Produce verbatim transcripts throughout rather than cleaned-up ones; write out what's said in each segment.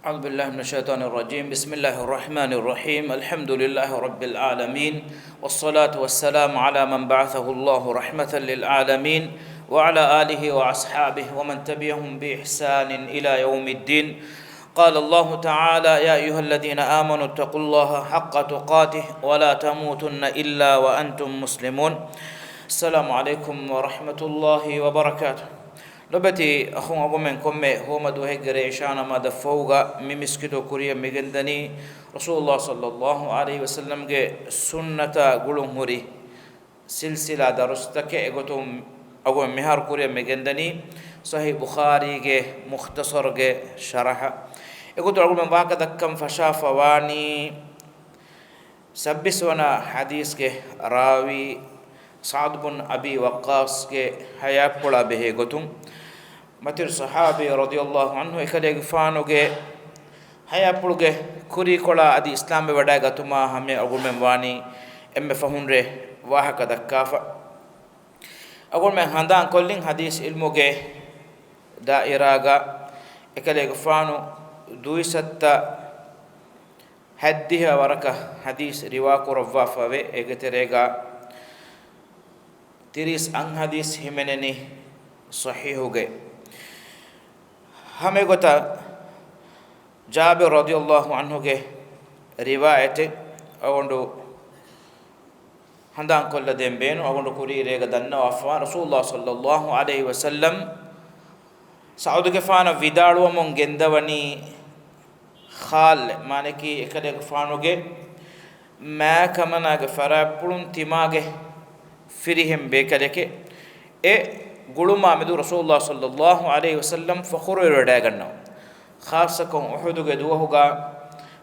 أعوذ بالله من الشيطان الرجيم. بسم الله الرحمن الرحيم. الحمد لله رب العالمين. والصلاة والسلام على من بعثه الله رحمة للعالمين وعلى آله وأصحابه ومن تبعهم بإحسان إلى يوم الدين. قال الله تعالى: يا أيها الذين آمنوا اتقوا الله حق تقاته ولا تموتن إلا وأنتم مسلمون. السلام عليكم ورحمة الله وبركاته. ލޮބެތި އަޚުން، އަޅުގަނޑުމެން ކޮންމެ ހޯމަ ދުވަހެއްގެ ރޭ އިޝާ ނަމާދަށް ފަހުގަ މި މިސްކިތު ކުރިއަށް މިގެންދަނީ ރަސޫލުﷲ ޞައްލަﷲު ޢަލައިހި ވަސައްލަމްގެ ސުންނަތާ ގުޅުން ހުރި ސިލްސިލާ ދަރުސްތަކެއް. އެގޮތުން އަޅުގަނޑުމެން މިހާރު ކުރިއަށް މިގެންދަނީ ޞަޙީޙު ބުޚާރީގެ މުޚްތަޞަރުގެ ޝަރަޙަ. އެގޮތުން އަޅުގަނޑުމެން ވާހަކަ ދައްކަން ފަށާފަ ވާނީ ސައްބީސް ވަނަ ޙަދީޘްގެ ރާވީ ސަޢުދު ބުން އަބީ ވައްޤާޞްގެ ޙަޔާތްޕުޅާ ބެހޭ ގޮތުން، މަތިން ޞަޙާބީ ރަޟިޔަﷲު ޢަންހު އެކަލޭގެފާނުގެ ޙަޔާތްޕުޅުގެ ކުރީކޮޅާ އަދި އިސްލާމްވެ ވަޑައިގަތުމާ ހަމަޔަށް އަޅުގަނޑުމެން ވާނީ އެންމެ ފަހުން ރޭ ވާހަކަ ދައްކާފަ. އަޅުގަނޑުމެން ހަނދާން ކޮށްލިން، ޙަދީޘް ޢިލްމުގެ ދާއިރާގަ އެކަލޭގެފާނު ދުއިސައްތަ ހައްދިހަ ވަރަކަށް ޙަދީޘް ރިވާ ކުރައްވާފަވޭ. އޭގެ ތެރޭގަ ތިރީސް އަށް ޙަދީޘް ހިމެނެނީ ޞަޙީޙުގައި. ހަމައެގޮތަށް ޖާބިރު ރަޟިޔަﷲު ޢަންހުގެ ރިވާޔަތެއް އަޅުގަނޑު ހަނދާންކޮށްލަދޭން ބޭނުން. އަޅުގަނޑު ކުރީ ރޭގަ ދަންނަވާފަވާ، ރަސޫލުﷲ ޞައްލަﷲު ޢަލައިހި ވަސައްލަމް ސަޢުދުގެފާނަށް ވިދާޅުވަމުން ގެންދަވަނީ ޚާއްލެއް، މާނައަކީ އެކަލޭގެފާނުގެ މާކަމަނާގެ ފަރާތްޕުޅުން ތިމާގެ ފިރިހެން ބޭކަލެކޭ. އެ ގުޅުމާ މެދު ރަސޫލުﷲ ޞައްލަﷲު ޢަލައިހި ވަސައްލަމް ފަޚުރުވެރިވެވަޑައިގަންނަވާ. ޚާއްޞަކޮށް އުޙުދުގެ ދުވަހުގަ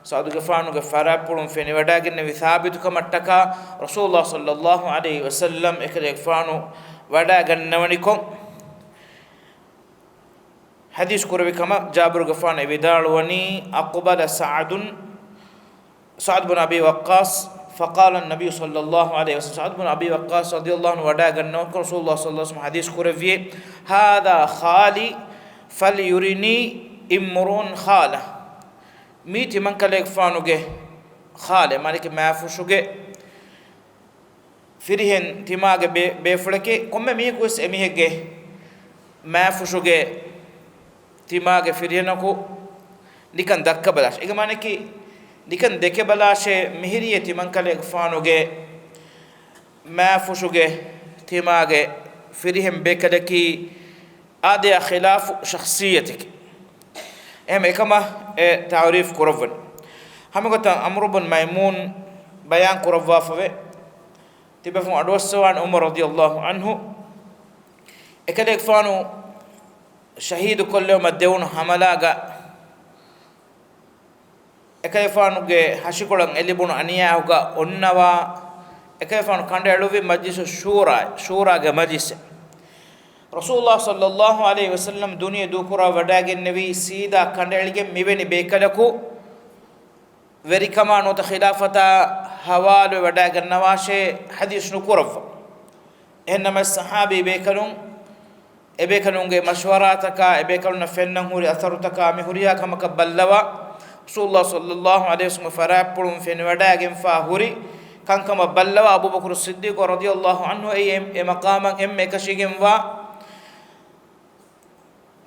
ސަޢުދުގެފާނުގެ ފަރާތްޕުޅުން ފެނިވަޑައިގެންނެވި ސާބިތުކަމަށްޓަކާ ރަސޫލުﷲ ޞައްލަﷲު ޢަލައިހި ވަސައްލަމް އެކަލޭގެފާނު ވަޑައިގަންނަވަނިކޮށް، ޙަދީޘް ކުރެއްވި ކަމަށް ޖާބިރުގެފާނު އެ ވިދާޅުވަނީ، أقبل سعد، سعد بن أبي وقاص، فقال النبي صلى الله عليه وسلم، ސަޢުދު ބުން އަބީ ވައްޤާޞް ރަޟިޔަﷲު ޢަންހު ވަޑައިގަންނަވަންކޮށް ރަސޫލުﷲ ޞައްލަﷲު ޢަލައިހި ވަސައްލަމް ޙަދީޘް ކުރެއްވި، هذا خالي فليرني امرؤ خاله. މީ ތިމަންކަލޭގެފާނުގެ ޚާލެއް، މާނައަކީ މާފުށުގެ ފިރިހެން ތިމާގެ ބޭ-، ބޭފުޅެކޭ. ކޮންމެ މީހަކުވެސް އެމީހެއްގެ މާފުށުގެ ތިމާގެ ފިރިހެނަކު ނިކަން ދައްކަބަލާށޭ. އޭގެ މާނައަކީ ނިކަން ދެކެބަލާށޭ، މިހިރީ ތިމަންކަލޭގެފާނުގެ މާފުށުގެ ތިމާގެ ފިރިހެން ބޭކަލަކީ އާދަޔާ ޚިލާފު ޝަޚްޞިއްޔަތެކޭ. އެހެން އެކަމަށް އެ ތަޢުރީފް ކުރައްވަނީ. ހަމަގޮތަށް ޢަމްރު ބުން މައިމޫން ބަޔާން ކުރައްވާފަވޭ. ތިބޭފުޅުން އަޑުއައްސަވާނެ ޢުމަރު ރަޟިޔަﷲު ޢަންހު އެކަލޭގެފާނު ޝަހީދު ކޮށްލެވުމަށް ދެވުނު ޙަމަލާގަ އެކަލޭގެފާނުގެ ހަށިކޮޅަށް އެ ލިބުނު އަނިޔާއެއްގަ އޮންނަވާ، އެކަލޭގެފާނު ކަނޑައެޅުއްވީ މަޖްލިސު ޝޫރާ، ޝޫރާގެ މަޖްލިސެއް. ރަސޫލުﷲ ޞައްލަﷲު ޢަލައިހި ވަސައްލަމް ދުނިޔެ ދޫކުރާ ވަޑައިގެންނެވީ ސީދާ ކަނޑައެޅިގެން މިވެނި ބޭކަލަކު ވެރިކަމާ ނުވަތަ ޚިލާފަތާ ޙަވާލުވެ ވަޑައިގަންނަވާށޭ ޙަދީޘް ނުކުރައްވާ. އެހެންނަމަވެސް ޞަޙާބީ ބޭކަލުން، އެބޭކަލުންގެ މަޝްވަރާތަކާ، އެބޭކަލުންނަށް ފެންނަން ހުރި އަސަރުތަކާ މި ހުރިހާ ކަމަކަށް ބައްލަވާ، ރަސޫލުﷲ ޞައްލަﷲު ޢަލައިހި ވަސައްލަމްގެ ފަރާތްޕުޅުން ފެނިވަޑައިގެންފާ ހުރި ކަންކަމަށް ބައްލަވާ، އަބޫބަކުރު ޞިއްދީޤު ރަޟިޔަﷲު ޢަންހު އެއީ އެ، އެ މަޤާމަށް އެންމެ އެކަށީގެންވާ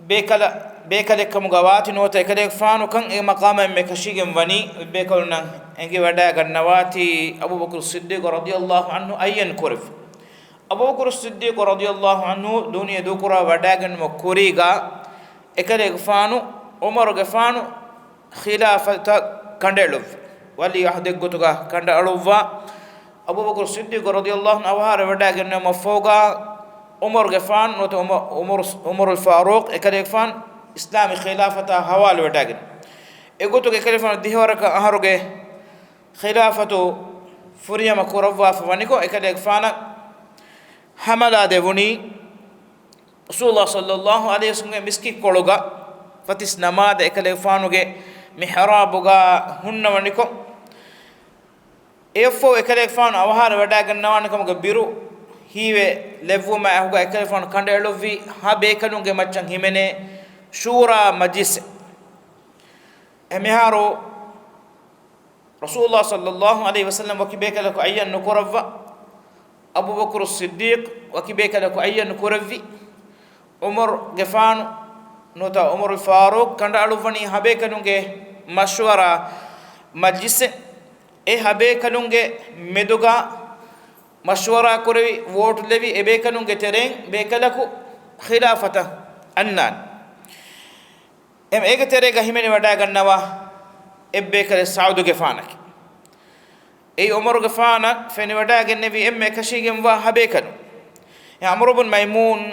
ބޭކަލަ-، ބޭކަލެއްކަމުގަ ވާތީ ނުވަތަ އެކަލޭގެފާނުކަން އެ މަޤާމަށް އެންމެ އެކަށީގެން ވަނީ، ބޭކަލުންނަށް އެނގިވަޑައިގަންނަވާތީ އަބޫބަކުރު ޞިއްދީޤު ރަޟިޔަﷲު ޢަންހު އައްޔަން ކުރެއްވި. އަބޫބަކުރު ޞިއްދީޤު ރަޟިޔަﷲު ޢަންހު ދުނިޔެ ދޫކުރާ ވަޑައިގެންނުމަށް ކުރީގަ، އެކަލޭގެފާނު ޢުމަރުގެފާނު ޚިލާފަތަށް ކަނޑައެޅުއްވި. ވަލީ ޢަހްދެއްގޮތުގަ ކަނޑައަޅުއްވާ، އަބޫބަކުރު ޞިއްދީޤު ރަޟިޔަﷲު ޢަންހު އަވަހާރަވެވަޑައިގެންނެވުމަށްފަހުގަ، ޢުމަރުގެފާނު ނުވަތަ ޢުމަ-، ޢުމަރު، ޢުމަރުލް ފާރޫޤް އެކަލޭގެފާނު އިސްލާމީ ޚިލާފަތާ ޙަވާލުވެވަޑައިގެން. އެގޮތުގަ އެކަލޭގެފާނު ދިހަވަރަކަށް އަހަރުގެ ޚިލާފަތު ފުރިހަމަ ކުރައްވާފަ ވަނިކޮށް، އެކަލޭގެފާނަށް ޙަމަލާ ދެވުނީ ރަސޫލުﷲ ޞައްލަﷲު ޢަލައިހި ވަސައްލަމްގެ މިސްކިތްކޮޅުގަ ފަތިސް ނަމާދަށް އެކަލޭގެފާނުގެ މިޙްރާބުގަ ހުންނަވަނިކޮށް، އެއަށްފަހު އެކަލޭގެފާނު އަވަހާރަވެވަޑައިގަންނަވާނެ ކަމުގެ ބިރު ހީވެ ލެއްވުމާ އެކަލޭގެފާނު ކަނޑައެޅުއްވީ ހަ ބޭކަލުންގެ މައްޗަށް ހިމެނޭ ޝޫރާ މަޖިލިސް. އެމިހާރު ރަސޫލުﷲ ޞައްލަﷲ ޢަލައިހި ވަސައްލަމް ވަކި ބޭކަލަކު އައްޔަން ނުކުރައްވާ، އަބޫބަކުރު ޞިއްދީޤް ވަކި ބޭކަލަކު އައްޔަން ނުކުރެއްވި، ޢުމަރުގެފާނު ނުވަތަ ޢުމަރުލް ފާރޫޤް ކަނޑައަޅުއްވަނީ ހަބޭކަލުންގެ މަޝްވަރާ މަޖްލިސެއް. އެ ހަބޭކަލުންގެ މެދުގަ މަޝްވަރާ ކުރެވި، ވޯޓު ލެވި، އެބޭކަލުންގެ ތެރެއިން ބޭކަލަކު ޚިލާފަތަށް އަންނާނެ. އެމް އޭގެ ތެރޭގަ ހިމެނިވަޑައިގަންނަވާ އެއްބޭކަލެއް ސަޢުދުގެފާނަކީ. އެއީ ޢުމަރުގެފާނަށް ފެނިވަޑައިގެންނެވި އެންމެ އެކަށީގެންވާ ހަބޭކަލުން. އެ ޢަމްރު ބުން މައިމޫން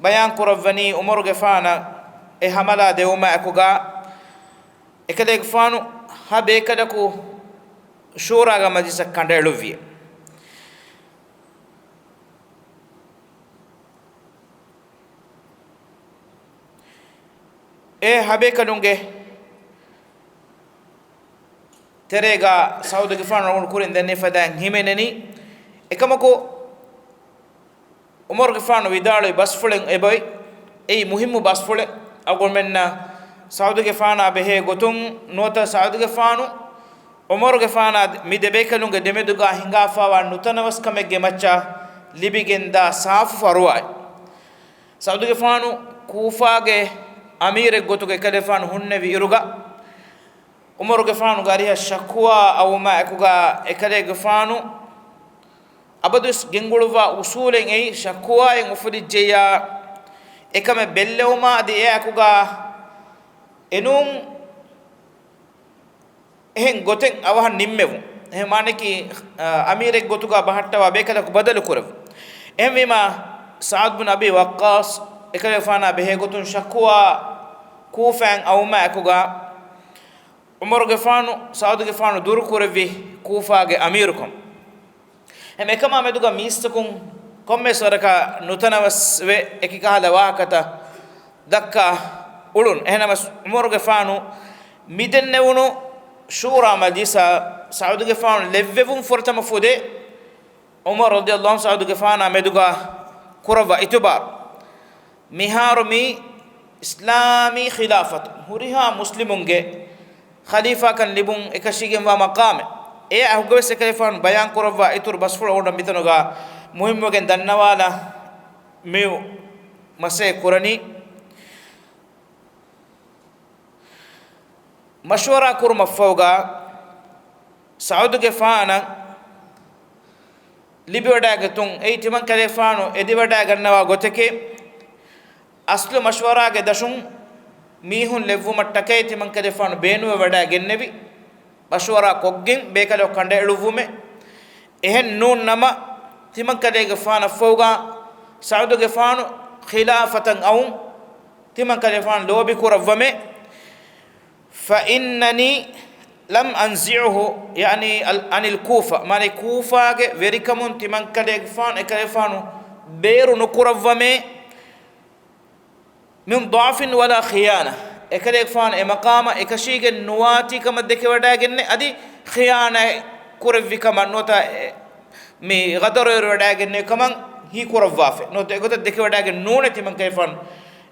ބަޔާން ކުރައްވަނީ ޢުމަރުގެފާނަށް އެ ހަމަލާ ދެވުމާ އެކުގަ އެކަލޭގެފާނު ހަ ބޭކަލަކު ޝޫރާގެ މަޖިލިސަށް ކަނޑައެޅުއްވި. އެ ހަބޭކަލުންގެ ތެރޭގަ ސަޢުދުގެފާނު ކުރިން ދެންނެވި ފަދައިން ހިމެނެނީ. އެކަމަކު، ޢުމަރުގެފާނު ވިދާޅުވި ބަސްފުޅެއް އެބައޮތް. އެއީ މުހިއްމު ބަސްފުޅެއް. އަޅުގަނޑުމެންނަށް ސަޢުދުގެފާނާ ބެހޭ ގޮތުން ނުވަތަ ސަޢުދުގެފާނު ޢުމަރުގެފާނާ މި ދެބޭކަލުންގެ ދެމެދުގަ ހިނގާފައިވާ ނުތަނަވަސްކަމެއްގެ މައްޗަށް ލިބިގެންދާ ސާފު ފަރުވާއެއް. ސަޢުދުގެފާނު ކޫފާގެ އަމީރެއް ގޮތުގަ އެކަލޭފާނު ހުންނެވި އިރުގަ، ޢުމަރުގެފާނުގެ އަރިހަށް ޝަކުވާ އައުމާ އެކުގަ އެކަލޭގެފާނު އަބަދުވެސް ގެންގުޅުއްވާ އުސޫލެއް އެއީ، ޝަކުވާއެއް އުފުލިއްޖެއްޔާ އެކަމެއް ބެއްލެވުމާ އަދި އެއާ އެކުގަ އެނޫން އެހެން ގޮތެއް އަވަހަށް ނިންމެވުން. އެހެން މާނައަކީ، އަ، އަމީރެއް ގޮތުގަ ބަހައްޓަވާ ބޭކަލަކު ބަދަލު ކުރެވުން. އެހެންވީމާ، ސަޢުދު ބިން އަބީ ވައްޤާޞް އެކަލޭފާނާ ބެހޭ ގޮތުން ޝަކުވާ ކޫފާއިން އައުމާ އެކުގަ، ޢުމަރުގެފާނު ސަޢުދުގެފާނު ދުރުކުރެއްވި ކޫފާގެ އަމީރުކަން. އެހެން އެކަމާ މެދުގަ މީސްތަކުން ކޮންމެސް ވަރަކަށް ނުތަނަވަސްވެ އެކި ކަހަލަ ވާހަކަތައް ދައްކާ އުޅުނު. އެހެންނަމަވެސް ޢުމަރުގެފާނު މި ދެންނެވުނު ޝޫރާ މަޖިލިސަށް ސަޢުދުގެފާނު ލެއްވެވުން ފުރަތަމަ ފުދޭ ޢުމަރު ރަޟިޔަﷲ ޢަންހު ސަޢުދުގެފާނާ މެދުގަ ކުރައްވާ އިތުބާރު. މިހާރު މީ އިސްލާމީ ޚިލާފަތު، ހުރިހާ މުސްލިމުންގެ ޚަލީފާކަން ލިބުން އެކަށީގެންވާ މަޤާމެއް. އެއާ އެކުގަވެސް އެކަލޭފާނު ބަޔާން ކުރައްވާ އިތުރު ބަސްފުޅު އޮންނަ މިތަނުގަ މުހިއްމުވެގެން ދަންނަވާލާ މި މަސައްކަތް ކުރަނީ. މަޝްވަރާ ކުރުމަށްފަހުގަ ސަޢުދުގެފާނަށް ލިބިވަޑައިގަތުން އެއީ ތިމަންކަލޭފާނު އެދިވަޑައިގަންނަވާ ގޮތެކޭ. އަސްލު މަޝްވަރާގެ ދަށުން މީހުން ލެއްވުމަށްޓަކައި ތިމަންކަލޭފާނު ބޭނުންވެވަޑައިގެންނެވި، މަޝްވަރާ ކޮށްގެން ބޭކަލަކު ކަނޑައެޅުއްވުމެއް. އެހެން ނޫން ނަމަ، ތިމަންކަލޭގެފާނަށްފަހުގަ ސަޢުދުގެފާނު ޚިލާފަތަށް އައުން ތިމަންކަލޭފާނު ލޯބިކުރައްވަމޭ. فإنني لم أنزعه، ޔަޢުނީ، އަލް، عن الكوفة، މާނައީ ކޫފާގެ ވެރިކަމުން ތިމަންކަލޭގެފާނު އެކަލޭފާނު ބޭރު ނުކުރައްވަމޭ. من ضعف ولا خيانة، އެކަލޭގެފާނު އެ މަޤާމަށް އެކަށީގެން ނުވާތީ ކަމަށް ދެކެވަޑައިގެންނެއް، އަދި ޚިޔާނާތް ކުރެއްވި ކަމަށް ނުވަތަ، އެ، މި ޣަދަރުވެރިވަޑައިގެންނެވި ކަމަށް ހީކުރައްވާފަ ނުވަތަ، އެގޮތަށް ދެކެވަޑައިގެން ނޫނޭ ތިމަންކަލޭފާނު،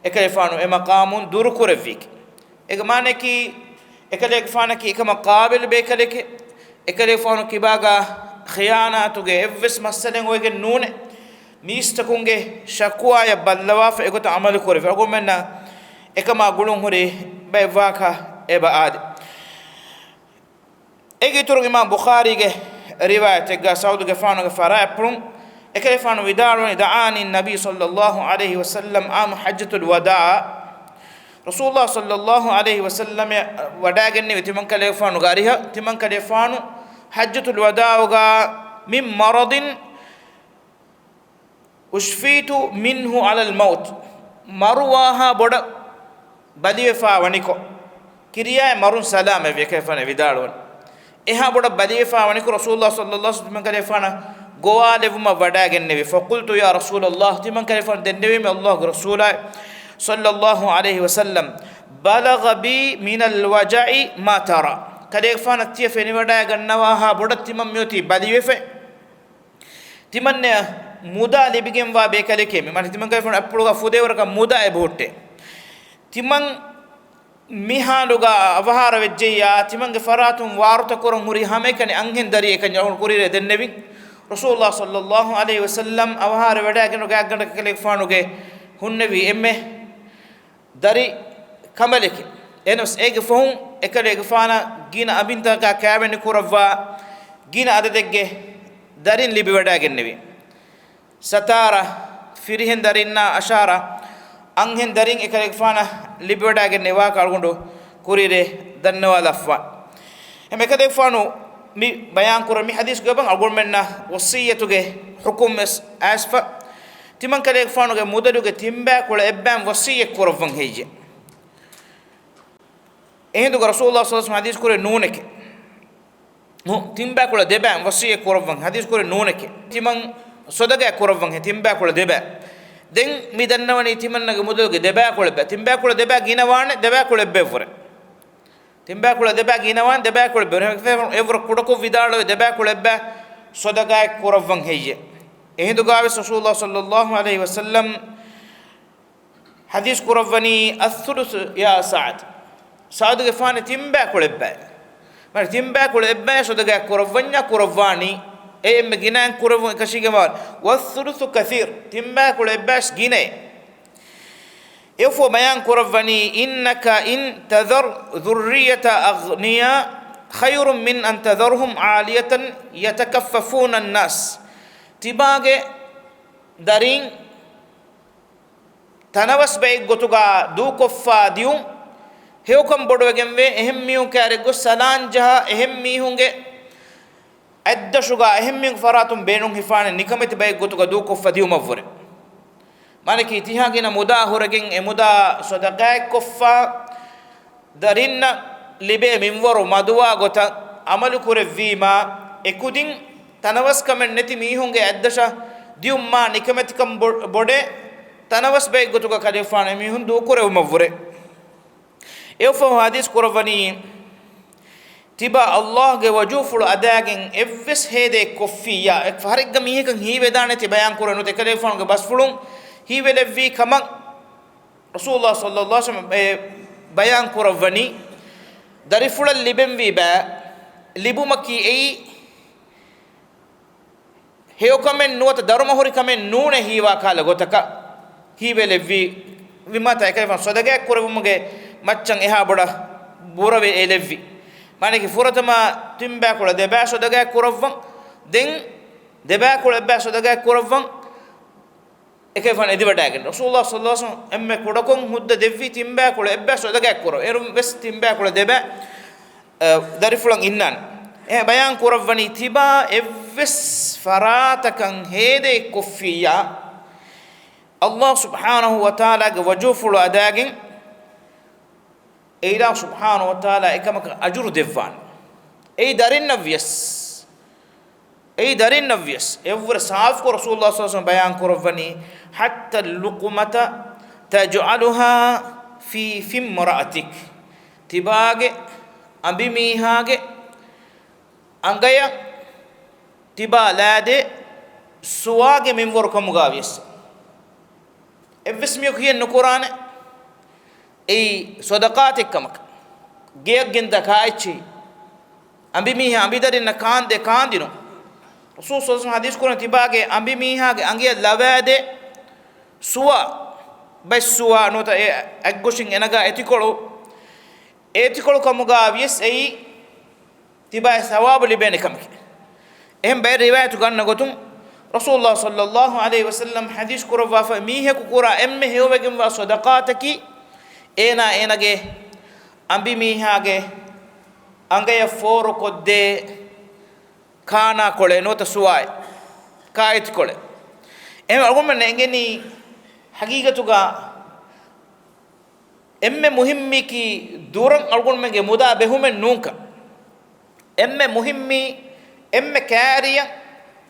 އެކަލޭފާނު އެ މަޤާމުން ދުރުކުރެއްވީކީ. އޭގެ މާނައަކީ، އެކަލޭގެފާނަކީ އެކަމަށް ޤާބިލު ބޭކަލެކޭ. އެކަލޭގެފާނު ކިބާގަ ޚިޔާނާތުގެ އެއްވެސް މައްސަލައެއް އޮވެގެން ނޫނޭ. މީސްތަކުންގެ ޝަކުވާޔަށް ބައްލަވާފަ އެގޮތަށް ޢަމަލު ކުރެވި. އަޅުގަނޑުމެންނަށް އެކަމާ ގުޅުން ހުރި ބައެއް ވާހަކަ އެބަ އާދޭ. އޭގެ އިތުރުން އިމާމް ބުޚާރީގެ ރިވާޔަތެއްގަ ސަޢުދުގެފާނުގެ ފަރާތްޕުޅުން އެކަލޭފާނު ވިދާޅުވަނީ، دعاني النبي صلى الله عليه وسلم عام حجة الوداع. ރަސޫލުﷲ ޞައްލަﷲ ޢަލައިހި ވަސައްލަމަ ވަޑައިގެންނެވި ތިމަންކަލޭފާނުގެ އަރިހަށް، ތިމަންކަލޭފާނު ޙައްޖަތުލް ވަދާޢުގަ من مرض أشفيت منه على الموت، މަރުވާހާ ބޮޑަށް ބަލިވެފާ ވަނިކޮށް، ކިރިޔާއި މަރުން ސަލާމަތްވި އެކަލޭފާނަށް ވިދާޅުވަނީ. އެހާ ބޮޑަށް ބަލިވެފާ ވަނިކޮށް، ރަސޫލުﷲ ޞައްލަﷲ ޢަލައިހި ވަސައްލަމަ ތިމަންކަލޭފާނަށް ގޮވާލެއްވުމަށް ވަޑައިގެންނެވި. فقلت يا رسول الله، ތިމަންކަލޭފާނު ދެންނެވީމެ ﷲގެ ރަސޫލާއޭ، ޞައްލަﷲ ޢަލައިހި ވަސައްލަމަ، بلغ بي من الوجع ما ترى، ކަލޭގެފާނަށް ތިޔަ ފެނިވަޑައިގަންނަވާހާ ބޮޑަށް ތިމަން މިއޮތީ ބަލިވެފަ. ތިމަންނަޔަށް މުދާ ލިބިގެންވާ ބޭކަލެކޭ މި. މާނަ ތިމަންކަލޭފާނު އަތްޕުޅުގަ ފުދޭވަރަކަށް މުދާ އެބަހުއްޓޭ. ތިމަން މި ހާލުގަ އަވަހާރަ ވެއްޖެއްޔާ، ތިމަންގެ ފަރާތުން ވާރުތަ ކުރަން ހުރި ހަމައެކަނި އަންހެން ދަރިއެއް ކަންޏާ ކުރިއެރޭ ދެންނެވި. ރަސޫލުﷲ ޞައްލަﷲ ޢަލައިހި ވަސައްލަމް އަވަހާރަ ވެޑާގެން ގާތްގަނޑަކަށް އެކަލޭގެފާނުގެ ހުންނެވި އެންމެ ދަރި ކަނބަލެކެވެ. އެހެނަސް އޭގެ ފަހުން އެކަލޭގެފާނަށް ގިނަ އަނބިންތަކާ ކާވެނި ކުރައްވާ ގިނަ އަދަދެއްގެ ދަރިން ލިބިވަޑާގެންނެވި. ސަތާރަ، ފިރިހެން ދަރިންނާ އަޝާރަ، އަންހެން ދަރިން އެކަލޭގެފާނަށް ލިބިވަޑާގެންނެވި ވާހަކަ އަޅުގަނޑު ކުރިއެރޭ ދަންނަވާލައްވާ. އެމެ އެކަލޭގެފާނު މި ބަޔާން ކުރަން މި ޙަދީޘްގަ އަޅުގަނޑުމެންނަށް ވަޞިއްޔަތުގެ ޙުކުމް ވެސް އައިސްފަ. ތިމަން ކަލޭގެފާނުގެ މުދަލުގެ ތިންބައިކުޅަ އެއްބައިން ވަޞިއްޔަތް ކުރައްވަން ހެއްޔެވެ؟ އެހިނދުގަ ރަސޫލުﷲ ޞައްލަﷲ ޢަލައިހި ވަސައްލަމް ޙަދީޘް ކުރެއްވި ނޫނެކެވެ. ހު، ތިންބައިކުޅަ ދެބައިން ވަޞިއްޔަތް ކުރައްވަން ޙަދީޘް ކުރެއްވި ނޫނެކެވެ. ތިމަން ޞަދަޤާތް ކުރައްވަން ހެއްޔެވެ ތިންބައިކުޅަ ދެބައި. ދެން މި ދަންނަވަނީ ތިމަންނަގެ މުދަލުގެ ދެބައިކުޅަ އެއްބައި. ތިންބައިކުޅަ ދެބައި ގިނަވާނެ، ދެބައިކުޅަ އެއްބައި ވުރެ. ތިންބައިކުޅަ ދެބައި ގިނަވާނެ، ދެބައިކުޅަ އެއްބައި ވުރެ. އެއްވަރަށް ކުޑަކޮށް ވިދާޅުވެ ދެބައިކުޅަ އެއްބައި ޞަދަޤާތް ކުރައްވަން ހެއްޔެވެ؟ އެހިނދުގަ ވެސް ރަސޫލުﷲ ޞައްލަﷲ ޢަލައިހި ވަސައްލަމް ޙަދީޘް ކުރައްވަނީ، "الثلث يا سعد." ސަޢުދުގެފާނޭ ތިންބައިކުޅަ އެއްބައި. މަނި ތިންބައިކުޅަ އެއްބައި ޞަދަޤާތް ކުރައްވަންޏާ ކުރައްވާނީ. އެ އެންމެ ގިނައިން ކުރެއްވުން އެކަށީގެންވާ. "والثلث كثير." ތިންބައިކުޅަ އެއްބައިސް ގިނައޭ. އެއަށްފަހު ބަޔާން ކުރައްވަނީ، "إنك إن تذر ذرية أغنياء خير من أن تذرهم عالية يتكففون الناس." ތިބާގެ ދަރީން ތަނަވަސް ބައެއްގޮތުގަ ދޫކޮށްފަ ދިޔުން ހެޔޮކަން ބޮޑުވެގެންވޭ. އެހެން މީހުން ކާރެއްގޮސް ސަލާން ޖަހާ، އެހެން މީހުންގެ އަތްދަށުގަ އެހެން މީހުން ފަރާތުން ބޭނުން ހިފާނެ ނިކަމެތި ބައެއްގޮތުގަ ދޫކޮށްފަ ދިޔުމަށްވުރެ. މާނައަކީ ތިހާ ގިނަ މުދާ ހުރެގެން އެ މުދާ ޞަދަޤާތްކޮށްފަ ދަރިންނަށް ލިބޭ މިންވަރު މަދުވާ ގޮތަށް ޢަމަލު ކުރެއްވީމާ، އެކުދިން ތަނަވަސްކަމެއް ނެތި މީހުންގެ އަތްދަށަށް ދިޔުމާ ނިކަމެތިކަން ބޮ-، ބޮޑޭ. ތަނަވަސް ބައެއްގޮތުގަ ކަލޭގެފާނު އެމީހުން ދޫކުރެވުމަށްވުރެ. އެއަށްފަހު ޙަދީޘް ކުރައްވަނީ، ތިބާ ﷲގެ ވަޖޫފުޅު އަދާގެން އެއްވެސް ހޭދައެއް ކޮށްފިއްޔާ، އެ ފަހަރެއްގަ މީހަކަށް ހީވެދާނެތީ ބަޔާން ކުރެވެން ނުވަތަ އެކަލޭގެފާނުގެ ބަސްފުޅުން ހީވެލެއްވީ ކަމަށް ރަސޫލުﷲ ޞައްލަﷲ ޢަލައިހި ވަސައްލަމް އެ ބަޔާން ކުރައްވަނީ، ދަރިފުޅަށް ލިބެންވީ ބައި ލިބުމަކީ އެއީ ހެޔޮކަމެއް ނުވަތަ ދަރުމަހުރި ކަމެއް ނޫނޭ ހީވާ ކަހަލަ ގޮތަކަށް ހީވެލެއްވީ. ވީމާ ތާ އެކަލޭގެފާނު ޞަދަޤާތް ކުރެއްވުމުގެ މައްޗަށް އެހާ ބޮޑަށް ބުރަވެ އެލެއްވި. މާނައަކީ ފުރަތަމަ ތިންބައިކުޅަ ދެބައި ޞަދަޤާތް ކުރައްވަން. ދެން ދެބައިކުޅަ އެއްބައި ޞަދަޤާތް ކުރައްވަން. އެކަލޭގެފާނު އެދިވަޑައިގެން. ރަސޫލުﷲ ޞައްލަﷲ ޢަލައިހި ވަސައްލަމް އެންމެ ކުޑަކޮށް ހުއްދަ ދެއްވީ ތިންބައިކުޅަ އެއްބައި ޞަދަޤާތް ކުރައްވަން. އޭރުން ވެސް ތިންބައިކުޅަ ދެބައި، އަ، ދަރިފުޅަށް އިންނާނެ. އެ ބަޔާން ކުރައްވަނީ ތިބާ އެއްވެސް ފަރާތަކަށް ހޭދައެއް ކޮށްފިއްޔާ، ﷲ ސުބްޙާނަހޫ ވަތަޢާލާގެ ވަޖޫފުޅު އަދާގެން އެ އިލާހު ސުބްޙާނަހޫ ވަތަޢާލާ އެކަމަކަށް އަޖުރު ދެއްވާނެ. އެއީ ދަރިންނަށްވިޔަސް، އެއީ ދަރިންނަށްވިޔަސް، އެއަށްވުރެ ސާފުކޮށް ރަސޫލުﷲ ޞައްލަﷲ ޢަލައިހި ވަސައްލަމް ބަޔާން ކުރައްވަނީ، "حتى اللقمة تجعلها في، في امرأتك." ތިބާގެ އަނބިމީހާގެ އަނގަޔަށް ތިބާ ލާދޭ ސުވާގެ މިންވަރު ކަމުގަވިޔަސް. އެއްވެސް މީހަކު ހިޔެއް ނުކުރާނެ އެއީ ޞަދަޤާތެއް ކަމަކަށް. ގެޔަށް ގެންދާ ކާއެއްޗެހި، އަނބިމީހާ އަނބިދަރިންނަށް ކާންދޭ ކާންދިނުން. ރަސޫލު ޞައްލަﷲ ޢަލައިހި ވަސައްލަމް ޙަދީޘް ކުރަނީ ތިބާގެ އަނބިމީހާގެ އަނގަޔަށް ލަވާދޭ ސުވާ، ބައެއް ސުވާ ނުވަތަ އެ އަތްގޮށިން އޭނަގެ އެތިކޮޅު، އެތިކޮޅު ކަމުގަވިޔަސް އެއީ ތިބާއަށް ސަވާބު ލިބޭނެ ކަމެކެވެ. އެހެން ބައެއް ރިވާޔަތު ގަންނަ ގޮތުން، ރަސޫލުﷲ ޞައްލަﷲ ޢަލައިހި ވަސައްލަމް ޙަދީޘް ކުރައްވާފަ، މީހަކު ކުރާ އެންމެ ހެޔޮވެގެންވާ ޞަދަޤާތަކީ، އޭނާ އޭނަގެ އަނބިމީހާގެ އަނގަޔަށް ފޯރުކޮށްދޭ ކާނާ ކޮޅެއް ނުވަތަ ސުވާއެއް، ކާއެތިކޮޅެއް. އެހެން އަޅުގަނޑުމެން އެނގެނީ ޙަޤީޤަތުގަ އެންމެ މުހިއްމީކީ ދުރަށް އަޅުގަނޑުމެންގެ މުދާ ބެހުމެއް ނޫންކަން. އެންމެ މުހިއްމީ، އެންމެ ކައިރިއަށް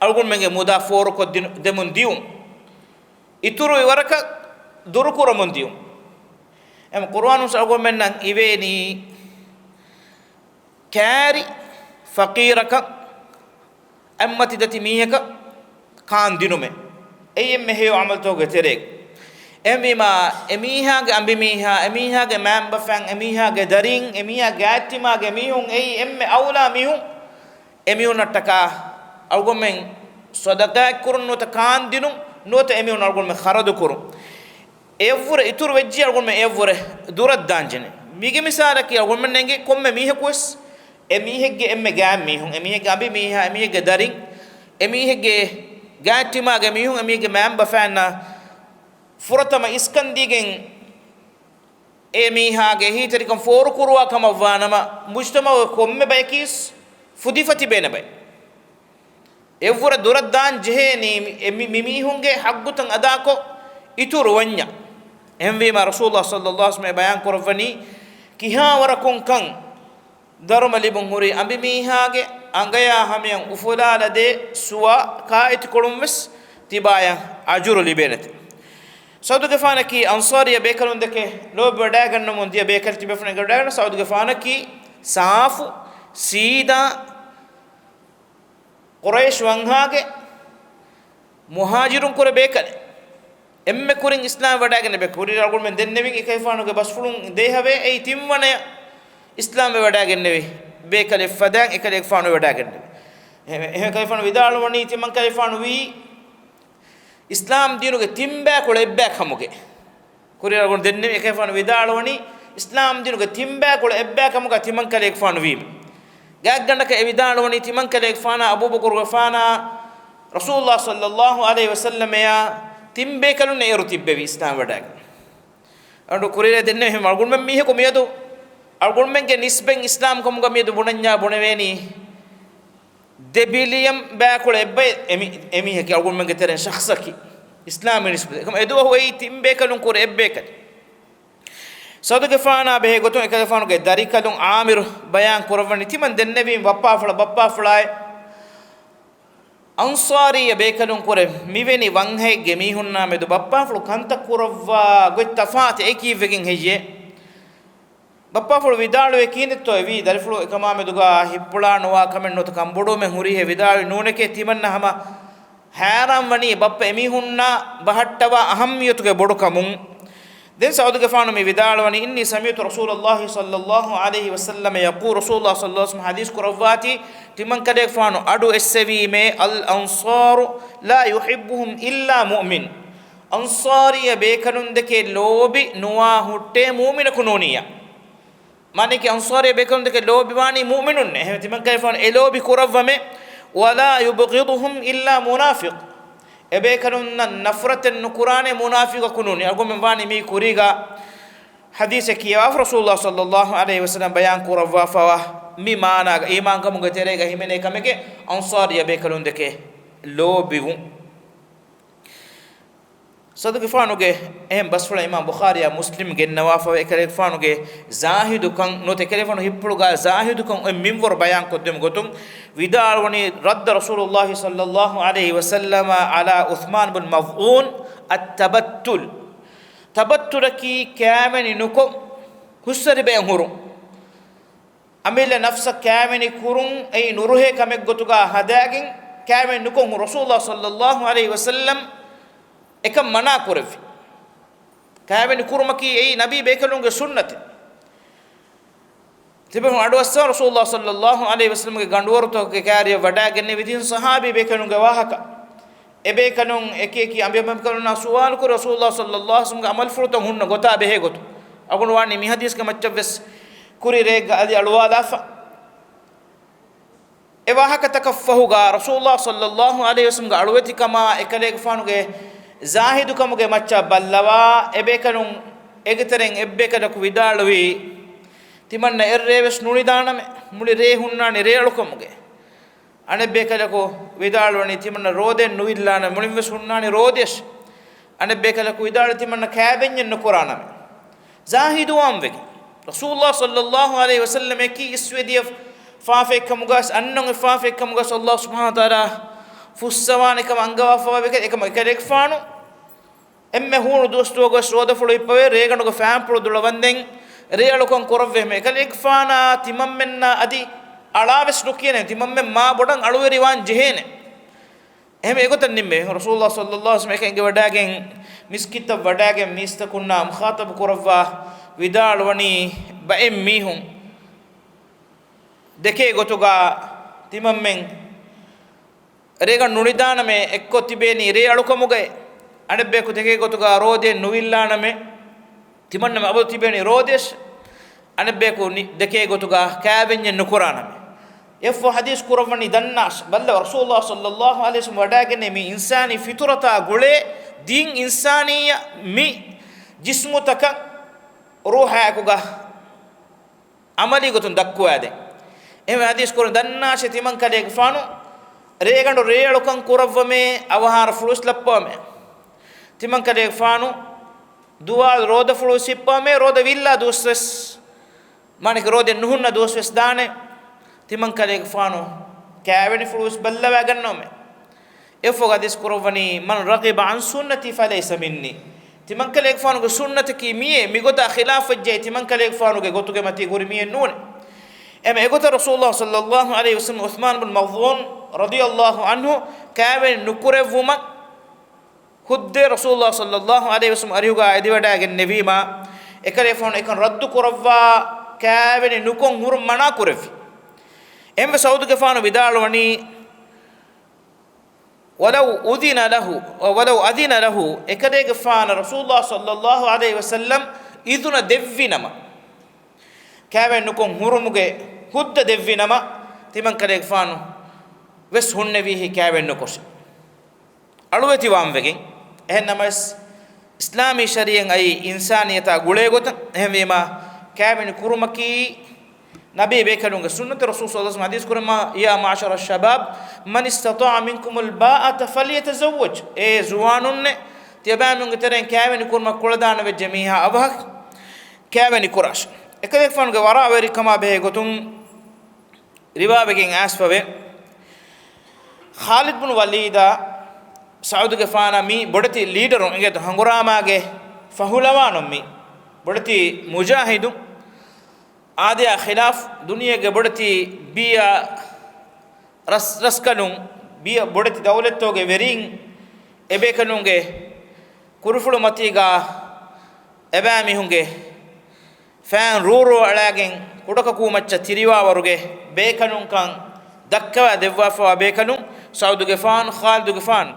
އަޅުގަނޑުމެންގެ މުދާ ފޯރުކޮށް ދިނު-، ދެމުން ދިޔުން. އިތުރު އިވަރަކަށް ދުރުކުރަމުން ދިޔުން. އެމަ ޤުރުއާނުން އަޅުގަނޑުމެންނަށް އިވޭނީ، ކައިރި ފަޤީރަކަށް އެއްމަތި ދަތި މީހަކަށް ކާން ދިނުމެއް. އެއީ އެންމެ ހެޔޮ ޢަމަލުތަކުގެ ތެރޭގަ. އެހެންވީމާ، އެމީހާގެ އަނބިމީހާ، އެމީހާގެ މައިންބަފައިން، އެމީހާގެ ދަރިން، އެމީހާގެ ގާތްތިމާގެ މީހުން އެއީ އެންމެ އައުލާ މީހުން. އެމީހުންނަށްޓަކާ އަޅުގަނޑުމެން ޞަދަޤާތްކުރުން ނުވަތަ ކާންދިނުން ނުވަތަ އެމީހުން އަޅުގަނޑުމެން ޚަރަދުކުރުން. އެއަށްވުރެ އިތުރު ވެއްޖެ އަޅުގަނޑުމެން އެއަށްވުރެ ދުރަށް ދާންޖެހޭނެ. މީގެ މިސާލަކީ އަޅުގަނޑުމެންނަށް އެނގޭ ކޮންމެ މީހަކުވެސް އެމީހެއްގެ އެންމެ ގާތް މީހުން، އެމީހެއްގެ އަނބިމީހާ، އެމީހެއްގެ ދަރިން، އެމީހެއްގެ ގާތްތިމާގެ މީހުން، އެމީހެއްގެ މައިންބަފައިންނަށް ފުރަތަމަ އިސްކަންދީގެން އެ މީހާގެ އެހީތެރިކަން ފޯރުކުރުވާ ކަމަށްވާނަމަ، މުޖްތަމަޢުގެ ކޮންމެ ބަޔަކީސް ފުދިފަ ތިބޭނެ ބައެއް. އެއަށްވުރެ ދުރަށް ދާން ޖެހޭނީ މި-، މި-، މި މީހުންގެ ޙައްޤުތައް އަދާކޮށް އިތުރު ވަންޏާ. އެހެންވީމާ، ރަސޫލުﷲ ޞައްލައްލާހު ޢަލައިހި ވަސައްލަމަ ބަޔާން ކުރައްވަނީ، ކިހާވަރަކު ކަން ދަރުމަ ލިބުން ހުރި އަނބިމީހާގެ އަނގަޔާ ހަމަޔަށް އުފުލާލަދޭ ސުވާ ކާއެތިކޮޅުން ވެސް ތިބާޔަށް އަޖުރު ލިބޭނެތެ. ސަޢުދުގެފާނަކީ އަންޞާރީ ބޭކަލުންދެކެ ލޯބިވަޑައިގަންނަމުން ދިޔަ ބޭކަލެއް. ތިބޭފުޅުން އެނގިވަޑައިގަންނަ، ސަޢުދުގެފާނަކީ ސާފު، ސީދާ، ޤުރައިޝް ވަންހާގެ މުހާޖިރުން ކުރެ ބޭކަލެއް. އެންމެ ކުރިން އިސްލާމް ވަޑައިގެންނެވި ބޭކަލެއް. ކުރިއަށް އަޅުގަނޑުމެން ދެންނެވިން އެކަލޭގެފާނުގެ ބަސްފުޅުން ދޭހަވޭ އެއީ ތިންވަނަޔަށް އިސްލާމްވެ ވަޑައިގެންނެވި ބޭކަލެއް ފަދައިން އެކަލޭގެފާނު ވެވަޑައިގެންނެވި. އެހެން، އެކަލޭގެފާނު ވިދާޅުވަނީ، ތިމަން ކަލޭގެފާނު ވީ އިސްލާމް ދީނުގެ ތިން ބައިކުޅަ އެއް ބައިކަމުގެ. ކުރިއަށް އަޅުގަނޑު ދެންނެވި އެކަލޭގެފާނު ވިދާޅުވަނީ، އިސްލާމް ދީނުގެ ތިން ބައިކުޅަ އެއް ބައިކަމުގަ ތިމަން ކަލޭގެފާނު ވީމެ. ގާތްގަނޑަކަށް އެ ވިދާޅުވަނީ، ތިމަން ކަލޭގެފާނާ އަބޫބަކުރުގެފާނާ ރަސޫލުﷲ ޞައްލައްލާހު ޢަލައިހި ވަސައްލަމަޔާ ތިން ބޭކަލުންނެއް އޭރު ތިއްބެވި އިސްލާމް ވަޑައިގެން. އަޅުގަނޑު ކުރިއަށް ދެންނެވި އެހެން އަޅުގަނޑުމެން މީހަކު މިއަދު އަޅުގަނޑުމެންގެ ނިސްބަތް އިސްލާމް ކަމުގަ މިއަދު ބުނަންޏާ ބުނެވޭނީ، ދެ ބިލިއަން ބައިކުޅަ އެއްބައި އެމި-، އެމީހަކީ އަޅުގަނޑުމެންގެ ތެރެއިން ޝަޚްޞަކީ އިސްލާމީ ނިސްބަތެއް. އެކަމަ އެދުވަހު އެއީ ތިން ބޭކަލުން ކުރެ އެއް ބޭކަލެއް. ސަޢުދުގެފާނާ ބެހޭ ގޮތުން އެކަލޭގެފާނުގެ ދަރިކަލުން ޢާމިރު ބަޔާން ކުރައްވަނީ، ތިމަން ދެންނެވީމް ބައްޕާފުޅަށް، ބައްޕާފުޅާއި އަންޞާރީ ބޭކަލުން ކުރެ މިވެނި ވަންހައެއްގެ މީހުންނާ މެދު ބައްޕާފުޅު ކަންތައް ކުރައްވާ ގޮތް ތަފާތު އެކީ ވެގެން ހެއްޔޭ؟ ބައްޕާފުޅު ވިދާޅުވޭ ކީނެއްތޯ އެވީ؟ ދަރިފުޅު އެކަމާ މެދުގަ ހިތްޕުޅާ ނުވާ ކަމެއް ނުވަތަ ކަންބޮޑުވުމެއް ހުރީހޭ ވިދާޅުވި ނޫނެކޭ. ތިމަންނަ ހަމަ ހައިރާން ވަނީ ބައްޕަ އެމީހުންނާ ބަހައްޓަވާ އަހައްމިޔަތުގެ ބޮޑުކަމުން. ދެން ސަޢުދުގެފާނު މި ވިދާޅުވަނީ، إني سمعت رسول الله صلى الله عليه وسلم يقول، ރަސޫލުﷲ ޞައްލަﷲު ޢަލައިހި ވަސައްލަމަ ޙަދީޘް ކުރައްވާތީ، ތިމަން ކަލޭގެފާނު އަޑު އެއްސެވީމޭ، الأنصار لا يحبهم إلا مؤمن. އަންޞާރީ ބޭކަލުންދެކެ ލޯބި ނުވާ ހުއްޓޭ މުއުމިނަކު ނޫނިއްޔާ. މާނައަކީ އަންޞާރީ ބޭކަލުންދެކެ ލޯބިވާނީ މުއުމިނުންނޭ. އެހެން ތިމަން ކަލޭގެފާނު އެ ލޯބި ކުރައްވަމޭ. ولا يبغضهم إلا منافق. އެބޭކަލުންނަށް ނަފްރަތެއް ނުކުރާނޭ މުނާފިޤަކު ނޫނީ. އަޅުގަނޑުމެން ވާނީ މީ ކުރީގަ ޙަދީޘެއް ކިޔަވާފަ، ރަސޫލުﷲ ޞައްލަﷲު ޢަލައިހި ވަސައްލަމަ ބަޔާން ކުރައްވާފަވާ މި މާނާގަ، އީމާންކަމުގެ ތެރޭގަ ހިމެނޭ ކަމެކޭ އަންޞާރީ ބޭކަލުންދެކެ ލޯބިވުން. ސަޢުދުގެފާނުގެ އެހެން ބަސްފުޅަށް އިމާމް ބުޚާރީއާ މުސްލިމް ގެންނަވާފަވޭ. އެކަލޭގެފާނުގެ ޒާހިދުކަން ނުވަތަ އެކަލޭގެފާނު ހިތްޕުޅުގަ ޒާހިދުކަން އޮތް މިންވަރު ބަޔާންކޮށްދެމު ގޮތުން ވިދާޅުވަނީ، رد رسول الله صلى الله عليه وسلم على عثمان بن مظعون التبتل. ތަބައްތުލަކީ ކައިވެނި ނުކޮށް ހުސްއަރި ބަޔަށް ހުރުން. އަމިއްލަ ނަފްސަށް ކައިވެނި ކުރުން އެއީ ނުރުހޭ ކަމެއްގޮތުގަ ހަދާގެން، ކައިވެނި ނުކޮށް ރަސޫލުﷲ ޞައްލަﷲު ޢަލައިހި ވަސައްލަމަ އެކަން މަނާ ކުރެއްވި. ކައިވެނި ކުރުމަކީ އެއީ ނަބީ ބޭކަލުންގެ ސުންނަތެއް. ތިބެހުން އަޑުއައްސާ ރަސޫލުﷲ ޞައްލަﷲު ޢަލައިހި ވަސައްލަމަގެ ގަނޑުވަރުތަކުގެ ކާރިއަށް ވަޑައިގެންނެވި ތިން ޞަޙާބީ ބޭކަލުންގެ ވާހަކަ. އެބޭކަލުން އެކި އެކި އަނބިމަންކަލުންނާ ސުވާލުކުރި ރަސޫލުﷲ ޞައްލަﷲު ޢަލައިހި ވަސައްލަމަގެ ޢަމަލުފުޅުތައް ހުންނަ ގޮތާ ބެހޭ ގޮތުން. އަޅުގަނޑު ވާނީ މި ޙަދީޘްގެ މައްޗަށްވެސް ކުރި ރެއެއްގަ އަލި އަޅުވާލާފަ. އެ ވާހަކަތަކަށްފަހުގަ ރަސޫލުﷲ ޞައްލަﷲު ޢަލައިހި ވަސައްލަމަގެ އަޅުވެތިކަމާ އެކަލޭގެފާނުގެ ޒާހިދުކަމުގެ މައްޗަށް ބައްލަވާ، އެބޭކަލުން އޭގެތެރެއިން އެއްބޭކަލަކު ވިދާޅުވީ، ތިމަންނަ އެއްރޭވެސް ނުނިދާނަމޭ، މުޅި ރޭ ހުންނާނީ ރޭއަޅުކަމުގައި. އަނެއްބޭކަލަކު ވިދާޅުވަނީ، ތިމަންނަ ރޯދައެއް ނުއިއްލާނަމޭ، މުޅިންވެސް ހުންނާނީ ރޯދަޔަށް. އަނެއްބޭކަލަކު ވިދާޅުވީ، ތިމަންނަ ކައިވެންޏެއް ނުކުރާނަމޭ. ޒާހިދުވާން ވެގެން. ރަސޫލުﷲ ޞައްލަﷲު ޢަލައިހި ވަސައްލަމަ އެކީ އިސްވެ ދިޔަ ފާފައެއްކަމުގަސް، އަންނަން އެ ފާފައެއްކަމުގަސް ﷲ ސުބްޙާނަހޫ ވަތަޢާލާ ފުއްސަވާނެ ކަމަށް އަންގަވާފަވާ ވެގެން. އެކަމަކު އެކަލޭގެފާނު އެންމެ ހޫނު ދުވަސްދުވަހުގަސް ރޯދަފުޅު ހިއްޕަވޭ، ރޭގަނޑުގެ ފައިންޕުޅު ދުޅަވަންދެން ރޭއަޅުކަން ކުރައްވޭ. އެހެން އެކަލޭގެފާނާ ތިމަންމެންނާ އަދި އަޅާވެސް ނުކިޔަނެ، ތިމަންމެން މާ ބޮޑަށް އަޅުވެރިވާން ޖެހޭނެ. އެހެން އެގޮތަށް ނިންމޭ. ރަސޫލުﷲ ޞައްލަﷲު ޢަލައިހި ވަސައްލަމަ އެކަން އެނގިވަޑައިގެން މިސްކިތަށް ވަޑައިގެން މީސްތަކުންނާ މުޚާޠަބު ކުރައްވާ ވިދާޅުވަނީ، ބައެއް މީހުން ދެކޭ ގޮތުގަ ތިމަންމެން ރޭގަނޑު ނުނިދާނަމޭ، އެއްކޮށް ތިބޭނީ ރޭ އަޅުކަމުގައި. އަނެއްބަޔަކު ދެކޭ ގޮތުގަ ރޯދައެއް ނުވިއްލާނަމޭ، ތިމަންނަމެ އަބަދު ތިބޭނީ ރޯދަޔަށް. އަނެއްބަޔަކު ނި-، ދެކޭ ގޮތުގަ ކާވެންޏެއް ނުކުރާނަމޭ. އެއަށްފަހު ޙަދީޘް ކުރައްވަނީ ދަންނާށި. ބައްލަ ރަސޫލުﷲ ޞައްލައްލާހު ޢަލައިހި ވަސައްލަމަ ވަޑައިގެންނެވި މި އިންސާނީ ފިޠުރަތާ ގުޅޭ ދީން އިންސާނިއްޔަ މި ޖިސްމުތަކަށް ރޫޙާއެކުގަ ޢަމަލީ ގޮތުން ދައްކުވާދޭ. އެހެންވެ ޙަދީޘް ކުރަން ދަންނާށޭ، ތިމަން ކަލޭގެފާނު ރޭގަނޑު ރޭއަޅުކަން ކުރައްވަމޭ، އަވަހާރަފުޅުވެސް ލައްޕަވަމޭ. ތިމަން ކަލޭގެފާނު ދުވާލު ރޯދަފުޅުވެސް ހިއްޕަވަމޭ، ރޯދަ ވިއްލާ ދުވަސްވެސް، މާނައަކީ ރޯދައެއް ނުހުންނަ ދުވަސްވެސް ދާނެ. ތިމަން ކަލޭގެފާނު ކާވެނިފުޅުވެސް ބައްލަވައިގަންނަވަމޭ. އެއަށްފަހު ޙަދީޘް ކުރައްވަނީ، "من رغب عن سنتي فليس مني." ތިމަން ކަލޭގެފާނުގެ ސުންނަތަކީ މިއޭ، މިގޮތާ ޚިލާފަށްޖެހި ތިމަން ކަލޭގެފާނުގެ ގޮތުގެ މަތީ ހުރި މީހެއް ނޫނޭ. އެމެ އެގޮތަށް ރަސޫލުﷲ ޞައްލައްލާހު ޢަލައިހި ވަސައްލަމަ ޢުޘްމާން ބިން މަޡްޢޫން ރަޟިޔައްލާހު ޢަންހު ކާވެނި ނުކުރެއްވުމަށް ހުއްދަ ރަސޫލުﷲ ޞައްލައްލާހު ޢަލައިހި ވަސައްލަމަ އަރިހުގަ އެދިވަޑައިގެންނެވީމާ، އެކަލޭގެފާނު އެކަން ރައްދު ކުރައްވާ ކާވެނި ނުކޮށް ހުރުން މަނާ ކުރެއްވި. އެހެންވެ ސަޢުދުގެފާނު ވިދާޅުވަނީ، "ولو أذن له، ولو أذن له." އެކަލޭގެފާނަށް ރަސޫލުﷲ ޞައްލައްލާހު ޢަލައިހި ވަސައްލަމަ އިޛުނަ ދެއްވިނަމަ، ކާވެނި ނުކޮށް ހުރުމުގެ ހުއްދަ ދެއްވިނަމަ، ތިމަން ކަލޭގެފާނު ވެސް ހުންނެވީހި ކާވެނި ނުކޮށި. އަޅުވެތިވާން ވެގެން. އެހެން ނަމަވެސް، އިސްލާމީ ޝަރީޢަތް އައީ އިންސާނިއްޔަތާ ގުޅޭ ގޮތަށް. އެހެންވީމާ، ކާވެނި ކުރުމަކީ ނަބީ ބޭކަލުންގެ ސުންނަތެއް. ރަސޫލު ޞައްލައްލާހު ޢަލައިހި ވަސައްލަމަ ޙަދީޘް ކުރަމާ، "يا معشر الشباب، من استطاع منكم الباءة فليتزوج." އޭ ޒުވާނުންނޭ، ތިޔަބައިމީހުންގެ ތެރެއިން ކާވެނި ކުރުމަށް ކުޅަދާނަވެއްޖެ މީހާ އަވަހަކަށް ކާވެނި ކުރާށި. އެކަލޭގެފާނުގެ ވަރަށް ވެރިކަމާ ބެހޭ ގޮތުން ރިވާވެގެން އައިސްފަވޭ. ޚާލިދު ބުނު ވަލީދާ ސަޢުދުގެފާނާ މީ ބޮޑެތި ލީޑަރުން އިނގޭތޯ، ހަނގުރާމާގެ ފަހުލަވާނުން މީ ބޮޑެތި މުޖާހިދުން. އާދަޔާ ޚިލާފް ދުނިޔޭގެ ބޮޑެތި ބިޔަ ރަސް-، ރަސްކަލުން، ބިޔަ ބޮޑެތި ދައުލަތްތަކުގެ ވެރީން އެބޭކަލުންގެ ކުރުފުޅު މަތީގަ އެބައިމީހުންގެ ފައިން ރޫރޫ އަޅާގެން ކުޑަކަކޫ މައްޗަށް ތިރިވާވަރުގެ ބޭކަލުންކަން ދައްކަވާ ދެއްވާފަވާ ބޭކަލުން ސަޢުދުގެފާނު، ޚާލިދުގެފާނު.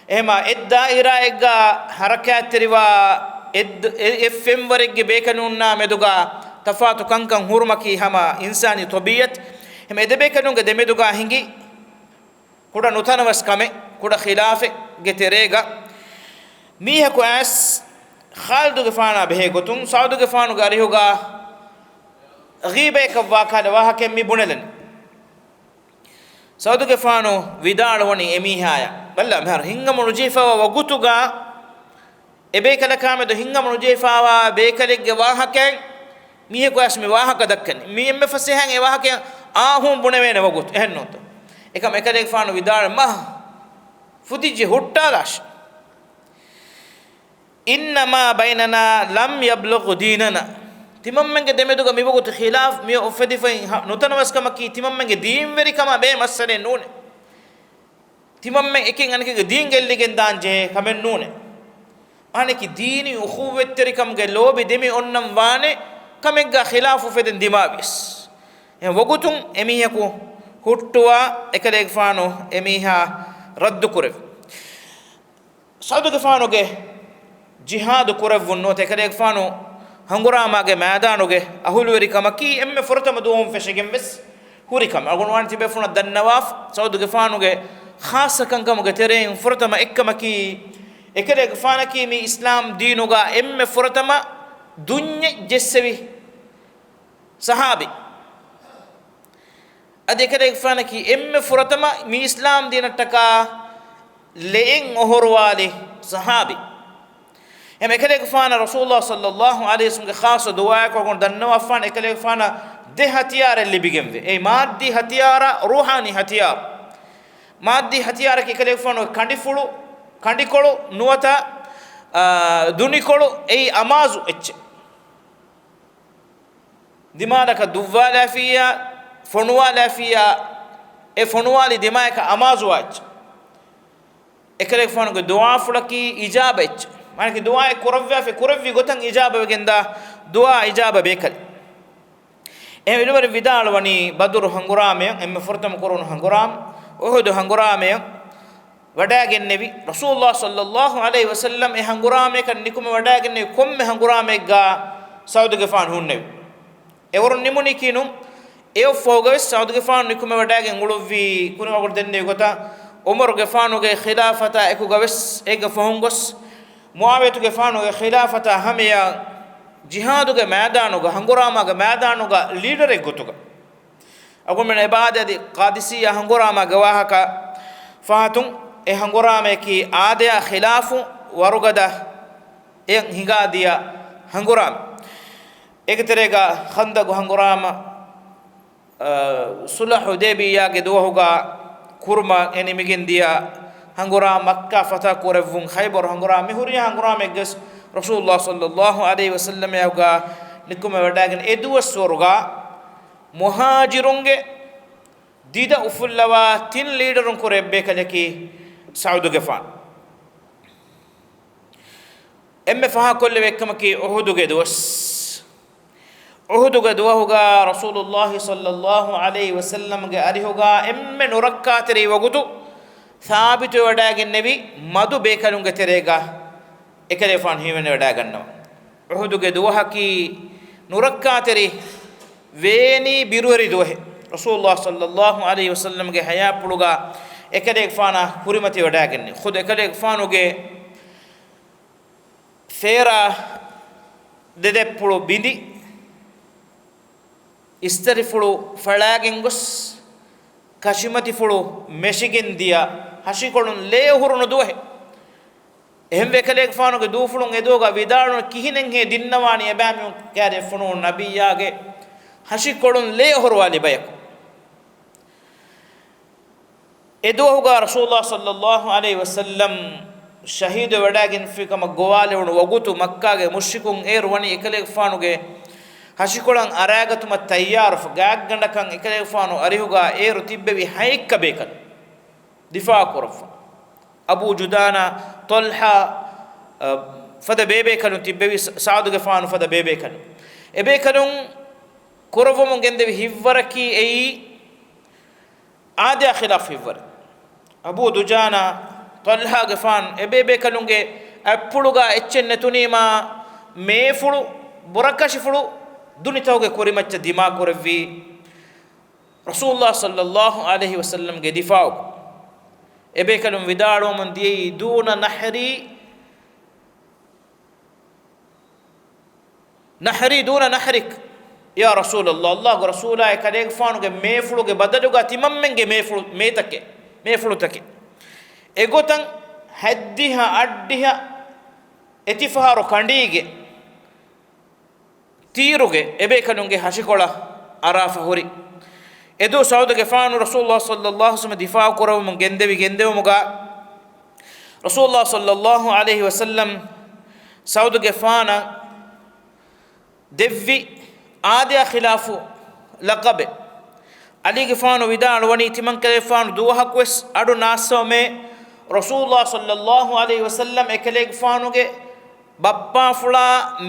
އެހެމާ އެއްދާއިރާއެއްގަ ހަރަކާތްތެރިވާ އެއް-، އެ-، އެއް ފެންވަރެއްގެ ބޭކަލުންނާ މެދުގަ ތަފާތު ކަންކަން ހުރުމަކީ ހަމަ އިންސާނީ ޠަބީޢަތް. އެހެމަ އެ ދެބޭކަލުންގެ ދެމެދުގަ ހިނގި ކުޑަ ނުތަނަވަސް ކަމެއް، ކުޑަ ޚިލާފެއްގެ ތެރޭގަ މީހަކު އައިސް ޚާލިދުގެފާނާ ބެހޭ ގޮތުން ސަޢުދުގެފާނުގެ އަރިހުގަ ޣީބަޔަކަށް ވާކަހަލަ ވާހަކައެއް މި ބުނެލަނީ. ސަޢުދުގެފާނު ވިދާޅުވަނީ އެމީހާޔަށް، ބައްލަ މިހާރު ހިނގަމުނުޖެހިފައިވާ ވަގުތުގަ އެބޭކަލަކާމެދު ހިނގަމުނުޖެހިފައިވާ ބޭކަލެއްގެ ވާހަކައެއް މީހަކު އައިސް މި ވާހަކަ ދައްކަނީ. މީ އެންމެ ފަސޭހައިން އެ ވާހަކައެއް އާހޫން ބުނެވޭނެ ވަގުތު. އެހެންނޫންތޯ؟ އެކަމަ އެކަލޭގެފާނު ވިދާޅުވި މަ ފުދިއްޖެ ހުއްޓާލާށި. إنما بيننا لم يبلغ ديننا. ތިމަންމެންގެ ދެމެދުގަ މިވަގުތު ޚިލާފް މި އުފެދިފައި ހަ-، ނުތަނަވަސްކަމަކީ ތިމަންމެންގެ ދީންވެރިކަމާ ބެހޭ މައްސަލައެއް ނޫނޭ. ތިމަންމެން އެކެއް އަނެކެއްގެ ދީން ގެއްލިގެން ދާން ޖެހޭ ކަމެއް ނޫނޭ. އަނެކި ދީނީ އުޚުއްވަތްތެރިކަމުގެ ލޯބި ދެމި އޮންނަން ވާނެ ކަމެއްގަ ޚިލާފް އުފެދެން ދިމާވިޔަސް. އެ ވަގުތުން އެމީހަކު ހުއްޓުވާ އެކަލޭގެފާނު އެމީހާ ރައްދު ކުރެވި. ސަޢުދުގެފާނުގެ ޖިހާދު ކުރެއްވުން ނުވަތަ އެކަލޭގެފާނު ހަނގުރާމާގެ މައިދާނުގެ އަހުލުވެރިކަމަކީ އެންމެ ފުރަތަމަ ދުވަހުން ފެށިގެން ވެސް ހުރި ކަމެއް. އަޅުގަނޑު ވާން ތިބޭފުޅުންނަށް ދަންނަވާފަ، ސަޢުދުގެފާނުގެ ޚާއްޞަ ކަންކަމުގެ ތެރެއިން ފުރަތަމަ އެއްކަމަކީ، އެކަލޭގެފާނަކީ މި އިސްލާމް ދީނުގަ އެންމެ ފުރަތަމަ ދުންޏެއް ޖެއްސެވި ޞަޙާބީ. އަދި އެކަލޭގެފާނަކީ އެންމެ ފުރަތަމަ މި އިސްލާމް ދީނަށްޓަކާ ލެއެއް އޮހޮރުވާލި ޞަޙާބީ. އެހެން އެކަލޭގެފާނަށް ރަސޫލުﷲ ޞައްލައްލާހު ޢަލައިހި ވަސައްލަމްގެ ޚާއްޞަ ދުޢާއަކު އަޅުގަނޑު ދަންނަވާފާނެ، އެކަލޭގެފާނަށް ދެ ހަތިޔާރެއް ލިބިގެންވޭ. އެއީ މާއްދީ ހަތިޔާރާ، ރޫޙާނީ ހަތިޔާރު. މާއްދީ ހަތިޔާރަކީ އެކަލޭގެފާނުގެ ކަނޑިފުޅު، ކަނޑިކޮޅު ނުވަތަ، އާ، ދުނިކޮޅު، އެއީ އަމާޒު އެއްޗެއް. ދިމާލަކަށް ދުއްވާލާފިއްޔާ، ފޮނުވާލާފިއްޔާ، އެ ފޮނުވާލި ދިމާޔަކަށް އަމާޒުވާ އެއްޗެއް. އެކަލޭގެފާނުގެ ދުޢާފުޅަކީ އިޖާބަ އެއްޗެއް. މާނައަކީ ދުޢާއެއް ކުރައްވާފަ ކުރެއްވި ގޮތަށް އިޖާބަވެގެންދާ ދުޢާ އިޖާބަ ބޭކަލެއް. އެހެން ވެރިވަރު ވިދާޅުވަނީ ބަދުރު ހަނގުރާމަޔަށް އެންމެ ފުރަތަމަ ކުރުނު ހަނގުރާމަ، އުޙުދު ހަނގުރާމަޔަށް ވަޑައިގެންނެވި. ރަސޫލުﷲ ޞައްލަﷲ ޢަލައިހި ވަސައްލަމް އެ ހަނގުރާމަޔަކަށް ނިކުމެ ވަޑައިގެންނެވި ކޮންމެ ހަނގުރާމައެއްގާ ސަޢުދުގެފާނު ހުންނެވި. އެވަރުން ނިމުނީކީ ނޫން. އެއަށްފަހުގަވެސް ސަޢުދުގެފާނު ނިކުމެ ވަޑައިގެން އުޅުއްވީ ކުރިމަގުޅު ދެންނެވި ގޮތަށް ޢުމަރުގެފާނުގެ ޚިލާފަތާ އެކުގަވެސް އޭގެ ފަހުން ގޮސް މުޢާވިޔަތުގެފާނުގެ ޚިލާފަތާ ހަމަޔަށް ޖިހާދުގެ މައިދާނުގަ ހަނގުރާމާގެ މައިދާނުގަ ލީޑަރެއް ގޮތުގަ. އަޅުގަނޑުމެން އެބަ އާދޭ އަދި ޤާދިސިއްޔާ ހަނގުރާމާގެ ވާހަކަ ފަހަތުން އެ ހަނގުރާމަޔަކީ އާދަޔާ ޚިލާފު ވަރުގަދަ އެއަށް ހިނގާދިޔަ ހަނގުރާމަ. އޭގެ ތެރޭގަ ޚަންދަޤު ހަނގުރާމަ، އަ، ޞުލްޙު ޙުދައިބިއްޔާގެ ދުވަހުގަ ކުރުމަށް އެ ނިމިގެން ދިޔަ ހަނގުރާމަ، މައްކާ ފަތަޙު ކުރެއްވުން، ޚައިބަރު ހަނގުރާމަ، މި ހުރިހާ ހަނގުރާމައެއްގަސް ރަސޫލުﷲ ޞައްލަﷲ ޢަލައިހި ވަސައްލަމް އެއަށް ނިކުމެ ވަޑައިގެން އެ ދުވަސްވަރުގަ މުހާޖިރުންގެ ދިދަ އުފުއްލަވާ ތިން ލީޑަރުން ކުރެ އެއްބޭކަލަކީ ސަޢުދުގެފާނު. އެންމެ ފާހަގަކޮށްލެވޭ އެއްކަމަކީ އުޙުދުގެ ދުވަސް. އުޙުދުގެ ދުވަހުގަ ރަސޫލުﷲ ޞައްލަﷲ ޢަލައިހި ވަސައްލަމްގެ އަރިހުގަ އެންމެ ނުރައްކާތެރި ވަގުތު ސާބިތުވެވަޑައިގެންނެވި މަދު ބޭކަލުންގެ ތެރޭގަ އެކަލޭގެފާނު ހީވެނިވަޑައިގަންނަވާ. އުޙުދުގެ ދުވަހަކީ ނުރައްކާތެރި ވޭނީ ބިރުވެރި ދުވަހެއް. ރަސޫލުﷲ ޞައްލަﷲ ޢަލައިހި ވަސައްލަމްގެ ޙަޔާތްޕުޅުގަ އެކަލޭގެފާނާ ކުރިމަތިވެވަޑައިގެންނެވި. ޚުދު އެކަލޭގެފާނުގެ ފޭރާ ދެދެއްޕުޅު ބިނދި، އިސްތަށިފުޅު ފަޅާގެން ގޮސް، ކަށިމަތިފުޅު މެށިގެން ދިޔަ، ހަށިކޮޅުން ލޭ އޮހޮރުނު ދުވަހެއް. އެހެންވެ އެކަލޭގެފާނުގެ ދޫފުޅުން އެދުވަހުގަ ވިދާޅުވީ ކިހިނެއްހޭ ދިންނަވާނީ އެބައިމީހުން ކައިރިއަށް ފޮނުވުނު ނަބިއްޔާގެ ހަށިކޮޅުން ލޭ އޮހޮރުވާލި ބަޔަކު. އެދުވަހުގަ ރަސޫލުﷲ ޞައްލަﷲ ޢަލައިހި ވަސައްލަމް ޝަހީދުވެވަޑައިގެންފި ކަމަށް ގޮވާލެވުނު ވަގުތު މައްކާގެ މުޝްރިކުން އޭރު ވަނީ އެކަލޭގެފާނުގެ ހަށިކޮޅަށް އަރާގަތުމަށް ތައްޔާރުވެފަ. ގާތްގަނޑަކަށް އެކަލޭގެފާނު އަރިހުގަ އޭރު ތިއްބެވި ހައެއްކަ ބޭކަލުން ދިފާޢު ކުރައްވާ. އަބޫ ޖުދާނާ، ޠަލްޙާ، އަ، ފަދަ ބޭބޭކަލުން ތިއްބެވި، ސަ-، ސަޢުދުގެފާނު ފަދަ ބޭބޭކަލުން. އެބޭކަލުން ކުރައްވަމުން ގެންދެވި ހިތްވަރަކީ އެއީ އާދަޔާ ޚިލާފު ހިތްވަރެއް. އަބޫ ދުޖާނާ، ޠަލްޙާގެފާނު އެބޭބޭކަލުންގެ އަތްޕުޅުގަ އެއްޗެއް ނެތުނީމާ މޭފުޅު، ބުރަކަށިފުޅު ދުނިތަކުގެ ކުރިމައްޗަށް ދިމާކުރެއްވީ ރަސޫލުﷲ ޞައްލަﷲ ޢަލައިހި ވަސައްލަމްގެ ދިފާޢު. އެބޭކަލުން ވިދާޅުވަމުން ދިޔައީ، "دون نحري، نحري دون نحرك يا رسول الله." ﷲގެ ރަސޫލާ، އެކަލޭގެފާނުގެ މޭފުޅުގެ ބަދަލުގަ ތިމަންމެންގެ މޭފުޅު، މޭތަކެއް، މޭފުޅުތަކެއް. އެގޮތަށް ހަތްދިހަ އަށްޑިހަ އެތިފަހަރު ކަނޑީގެ ތީރުގެ އެބޭކަލުންގެ ހަށިކޮޅަށް އަރާފަ ހުރި. އެދުވަހު ސަޢުދުގެފާނު ރަސޫލުﷲ ޞައްލަﷲ ޢަލައިހި ވަސައްލަމް ދިފާޢު ކުރައްވަމުން ގެންދެވި، ގެންދެވުމުގަ ރަސޫލުﷲ ޞައްލަﷲ ޢަލައިހި ވަސައްލަމް ސަޢުދުގެފާނަށް ދެއްވި އާދަޔާ ޚިލާފު ލަޤަބެއް. ޢަލީގެފާނު ވިދާޅުވަނީ، ތިމަންކަލޭގެފާނު ދުވަހަކުވެސް އަޑު ނާއްސަވަމޭ، ރަސޫލުﷲ ޞައްލަﷲ ޢަލައިހި ވަސައްލަމް އެކަލޭގެފާނުގެ ބައްޕާފުޅާ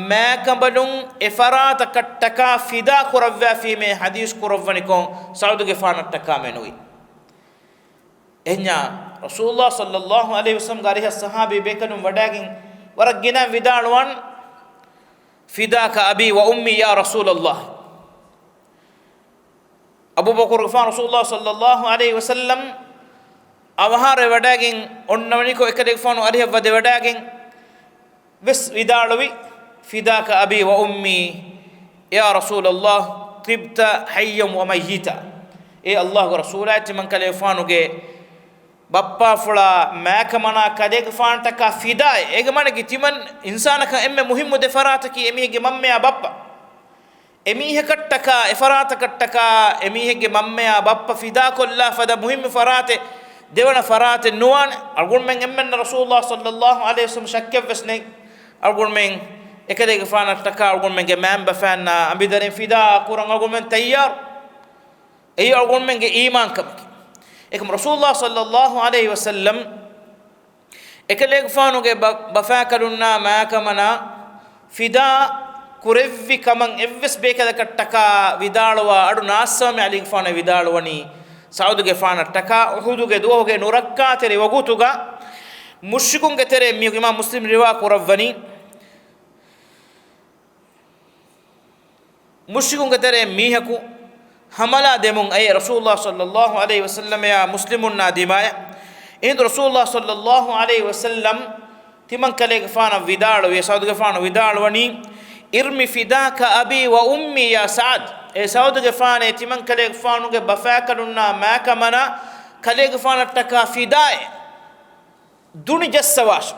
މާކަނބަލުން އެފަރާތަކަށްޓަކާ ފިދާ ކުރައްވާފީމޭ ޙަދީޘް ކުރައްވަނިކޮށް، ސަޢުދުގެފާނަށްޓަކާމެ ނުވި. އެހެންޏާ، ރަސޫލުﷲ ޞައްލަﷲ ޢަލައިހި ވަސައްލަމްގެ އަރިހަށް ޞަޙާބީ ބޭކަލުން ވަޑައިގެން ވަރަށް ގިނަ ވިދާޅުވަން، "فداك أبي وأمي يا رسول الله." އަބޫބަކުރުގެފާނު ރަސޫލުﷲ ޞައްލަﷲ ޢަލައިހި ވަސައްލަމް އަވަހާރަވެވަޑައިގެން އޮންނަވަނިކޮށް، އެކަލޭގެފާނު އަރިހަށް ވަދެވަޑައިގެން ވެސް ވިދާޅުވި، "فداك أبي وأمي يا رسول الله، طبت حيا وميتا." އޭ ﷲގެ ރަސޫލާ، ތިމަންކަލޭގެފާނުގެ ބައްޕާފުޅާ މާކަމަނާ ކަލޭގެފާނަށްޓަކާ ފިދާއެއް. އޭގެ މާނައަކީ، ތިމަން އިންސާނަކަށް އެންމެ މުހިއްމު ދެ ފަރާތަކީ އެމީހެއްގެ މަންމަޔާ ބައްޕަ. އެމީހަކަށްޓަކާ، އެފަރާތަކަށްޓަކާ އެމީހެއްގެ މަންމަޔާ ބައްޕަ ފިދާކޮށްލާ ފަދަ މުހިއްމު ފަރާތެއް، ދެވަނަ ފަރާތެއް ނުވާނެ. އަޅުގަނޑުމެން އެންމެންނަށް ރަސޫލުﷲ ޞައްލަﷲ ޢަލައިހި ވަސައްލަމް ޝައްކެއްވެސް ނެތް، އަޅުގަނޑުމެން އެކަލޭގެފާނަށްޓަކާ އަޅުގަނޑުމެންގެ މައިންބަފައިންނާ އަނބިދަރިން ފިދާ ކުރަން އަޅުގަނޑުމެން ތައްޔާރު. އެއީ އަޅުގަނޑުމެންގެ އީމާންކަމަކީ. އެކަމު ރަސޫލުﷲ ޞައްލަﷲ ޢަލައިހި ވަސައްލަމް އެކަލޭގެފާނުގެ ބަ-، ބަފާކަލުންނާ މާކަމަނާ ފިދާ ކުރެއްވި ކަމަށް އެއްވެސް ބޭކަލަކަށްޓަކާ ވިދާޅުވާ އަޑު ނާއްސަވަމޭ ޢަލީގެފާނު ވިދާޅުވަނީ، ސަޢުދުގެފާނަށްޓަކާ އުޙުދުގެ ދުވަހުގެ ނުރައްކާތެރި ވަގުތުގަ މުޝްރިކުންގެ ތެރޭ މީހަކު، އިމާމް މުސްލިމް ރިވާ ކުރައްވަނީ، މުޝްރިކުންގެ ތެރޭ މީހަކު ހަމަލާ ދެމުން އައޭ ރަސޫލުﷲ ޞައްލަﷲ ޢަލައިހި ވަސައްލަމަޔާ މުސްލިމުންނާ ދިމާޔަށް. އެހިނދު ރަސޫލުﷲ ޞައްލަﷲ ޢަލައިހި ވަސައްލަމް ތިމަންކަލޭގެފާނަށް ވިދާޅުވި، ސަޢުދުގެފާނު ވިދާޅުވަނީ، "ارم فداك أبي وأمي يا سعد." އޭ ސަޢުދުގެފާނޭ، ތިމަންކަލޭގެފާނުގެ ބަފާކަލުންނާ މާކަމަނާ ކަލޭގެފާނަށްޓަކާ ފިދާއެއް ދުނި ޖައްސަވާށި.